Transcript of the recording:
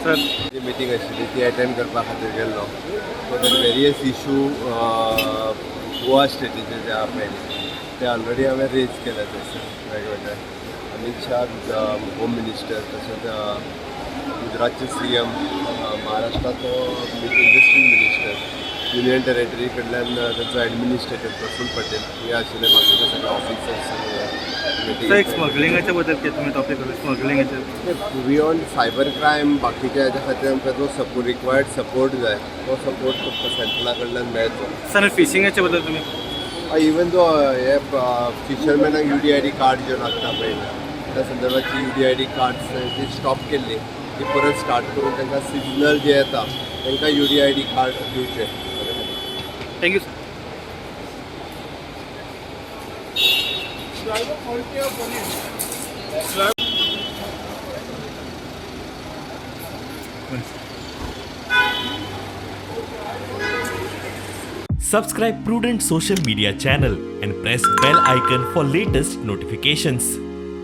Sir, जी meeting आशिल्ली ती अटेंड करपा खातीर गेल्लो. वेरियस इशू गोवा स्टेटीचे जे आहा पळय, ते ऑलरेडी हांवें रेज केले थंयसर. वेगवेगळे अमीत शाह, होम मिनिस्टर, तशेंच गुजरातचे सीएम, महाराष्ट्राचो इंडस्ट्रीज मिनिस्टर, युनियन टेरिटरी कडल्यान तांचो एडमिनिस्ट्रेटर प्रफुल्ल पटेल हे आशिल्ले, बाकीचे सगळे ऑफिसर्स. सर, एक स्मगलिंगाच्या बद्दल कितें तुमी टॉपीक स्मगलिंगाचे? बियॉन्ड सायबर क्रायम, बाकीच्या हेच्या खातीर आमकां जो सपोर्ट, रिक्वायर्ड सपोर्ट जाय, तो सपोर्ट तुमकां सेंट्रला कडल्यान मेळचो. सर, फिशिंगाच्या बद्दल तुमी? इवन दो हे फिशरमॅनाक यूडीआयडी कार्ड जे लागता पळय, त्या संदर्भात यूडीआयडी कार्ड्स जी स्टॉप केल्ली ती परत स्टार्ट करून तांकां सिजनल जे येता तांकां यूडीआयडी कार्ड दिवचें. Thank you sir. Subscribe Prudent Social Media channel and press bell icon for latest notifications.